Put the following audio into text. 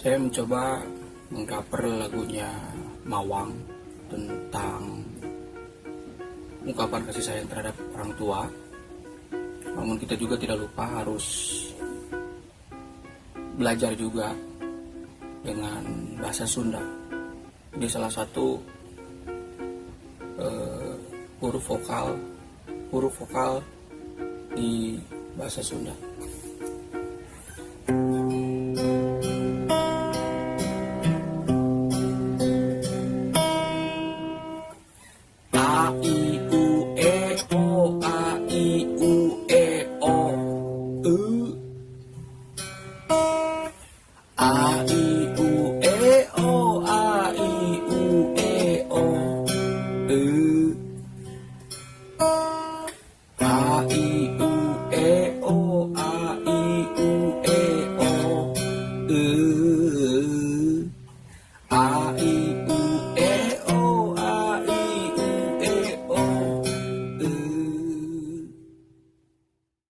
Saya mencoba mengcover lagunya Mawang tentang ungkapan kasih sayang terhadap orang tua. Namun kita juga tidak lupa harus belajar juga dengan bahasa Sunda. Ini salah satu huruf vokal di bahasa Sunda. A I U E O, A I U E O, U, A I U E O, A I U E O, U, A I U E O, A I U E O, U, A I